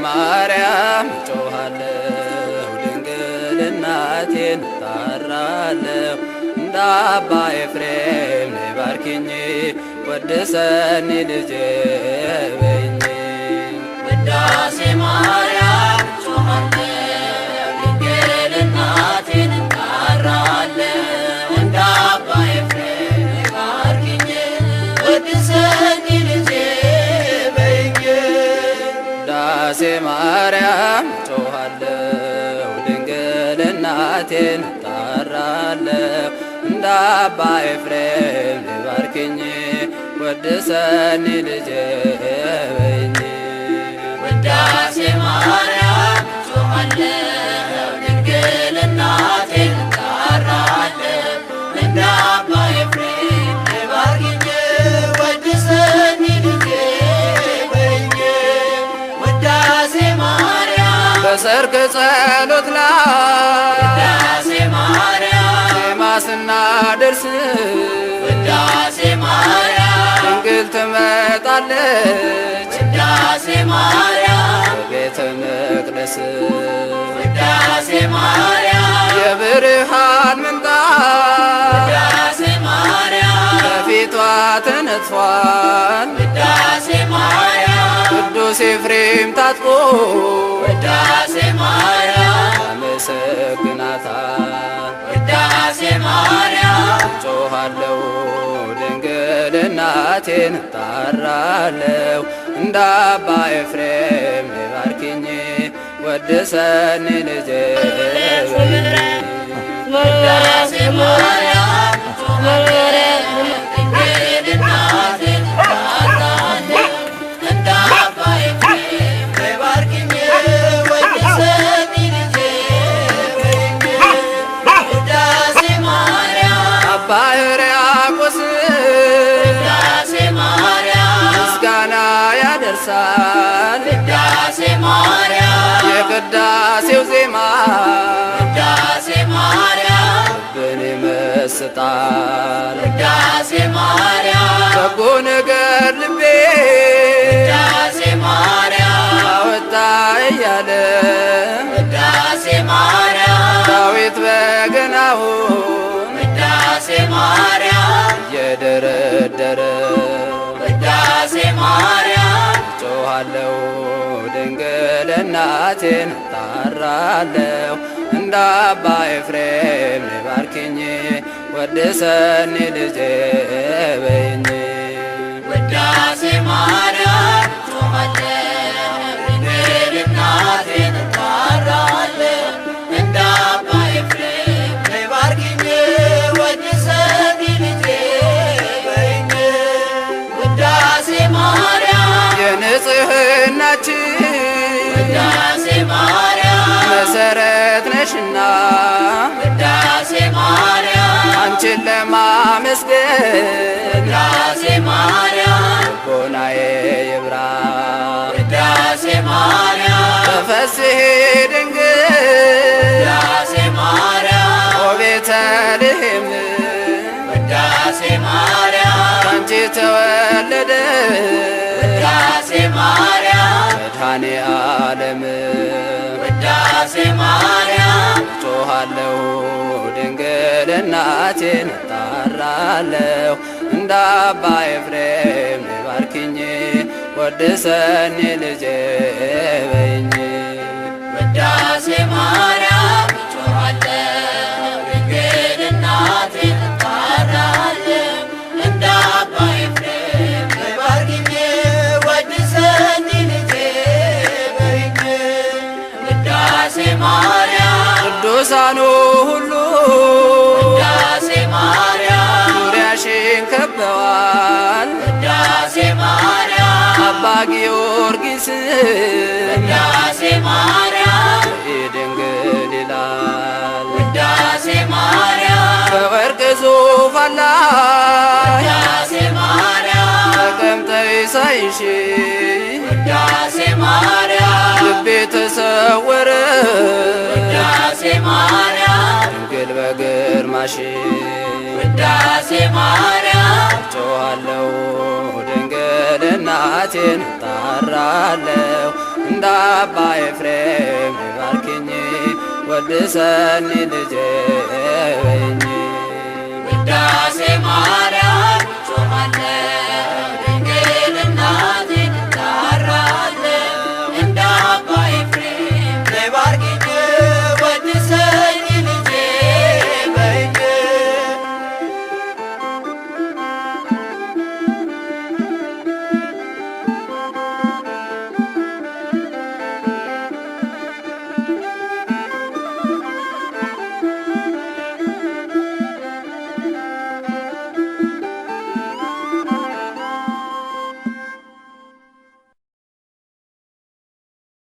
ማርያም ጮኻለሁ ድንግል እናቴን እጠራለሁ እንደ አባ ኤፍሬም ነይ ባርኪኝ ወድሰኒ ልጄ በይኝ። ውዳሴ ማርያም ጮኻለሁ ድንግል እናቴን እጠራለሁ እንደ አባ ኤፍሬም ነይ ባርኪኝ ወድሰኒ ልጄ በይኝ። ውዳሴ ማርያም ጮኻለሁ ድንግል እናቴን እጠራለሁ እንደ አባ ኤፍሬም ነይ ባርኪኝ ወድሰኒ ልጄ በይኝ። ውዳሴ ማርያም ጮኻለሁ ድንግል እናቴን እጠራለሁ እንደ አባ ኤፍሬም ነይ ባርኪኝ ወድሰኒ ልጄ በይኝ። ውዳሴ ማርያም በሰርክ ጸሎት ላይ ውዳሴ ማርያም ዜማ ስናደርስ ውዳሴ ማርያም ድንግል ትመጣለች ውዳሴ ማርያም በቤተ መቅደስ ውዳሴ ማርያም የብርሃን ምንጣፍ ውዳሴ ማርያም በፊቷ ተነጥፏል። ውዳሴ ማርያም ቅዱስ ኤፍሬም ታጥቆ ውዳሴ ማርያም ያመሰግናታል። ውዳሴ ማርያም ጮኻለሁ ድንግል እናቴን እጠራለሁ እንደ አባ ኤፍሬም ነይ ባርኪኝ ወድሰኒ ልጄ በይኝ። ውዳሴ ማርያም ጮኻለሁ ድንግል እናቴን እጠራለሁ እንደ አባ ኤፍሬም ነይ ባርኪኝ ወድሰኒ ልጄ በይኝ። ውዳሴ ማርያም አባ ሕርያቆስ ውዳሴ ማርያም ምስጋና ያደርሳል ውዳሴ ማርያም የቅዳሴው ዜማ ውዳሴ ማርያም ልብን ይመስጣል። ውዳሴ ማርያም በጎ ነገር ልቤ ውዳሴ ማርያም አወጣ እያለ ውዳሴ ማርያም ዳዊት በገናውን ውዳሴ ማርያም እየደረደረ ውዳሴ ማርያም ጮኻለሁ ድንግል እናቴን እጠራለሁ እንደ አባ ኤፍሬም ነይ ባርኪኝ ወድሰኒ ልጄ በይኝ። ውዳሴ ማርያም ጮኻለሁ ድንግል እናቴን እጠራለሁ እንደ አባ ኤፍሬም ነይ ባርኪኝ ወድሰኒ ልጄ በይኝ። ውዳሴ ማርያም የንጽህናችን ውዳሴ ማርያም መሰረት ነሽና ውዳሴ ማርያም አንቺን ለማመስገን ውዳሴ ማርያም ልቦናዬ ይብራ። ውዳሴ ማርያም ተፈስሒ ድንግል ውዳሴ ማርያም ኦ ቤተልሔም ውዳሴ ማርያም ካንቺ ተወለደ ውዳሴ ማርያም መድኃኔ ዓለም። ውዳሴ ማርያም ጮኻለሁ ድንግል እናቴን እጠራለሁ እንደ አባ ኤፍሬም ነይ ባርኪኝ ወድሰኒ ልጄ በይኝ። ውዳሴ ማርያም ጮኻለሁ ድንግል እናቴን እጠራለሁ እንደ አባ ኤፍሬም ነይ ባርኪኝ ወድሰኒ ልጄ በይኝ። ውዳሴ ማርያም ቅዱሳኑ ሁሉ ውዳሴ ማርያም ዙሪያሽን ከበዋል። ውዳሴ ማርያም አባ ጊዮርጊስ ውዳሴ ማርያም ድንግል ይላል ውዳሴ ማርያም በወርቅ ዙፋን ላይ ውዳሴ ማርያም ተቀምጠሽ ሳይሽ ውዳሴ ማርያም ልቤ ተሰወረ ውዳሴ ማርያም ድንግል በግርማሽ ውዳሴ ማርያም ጮኻለሁ ድንግል እናቴ አባቴን እጣራለሁ እንደ አባ ኤፍሬም ይባርክኝ ወድሰኒ ልጄ በይኝ። ውዳሴ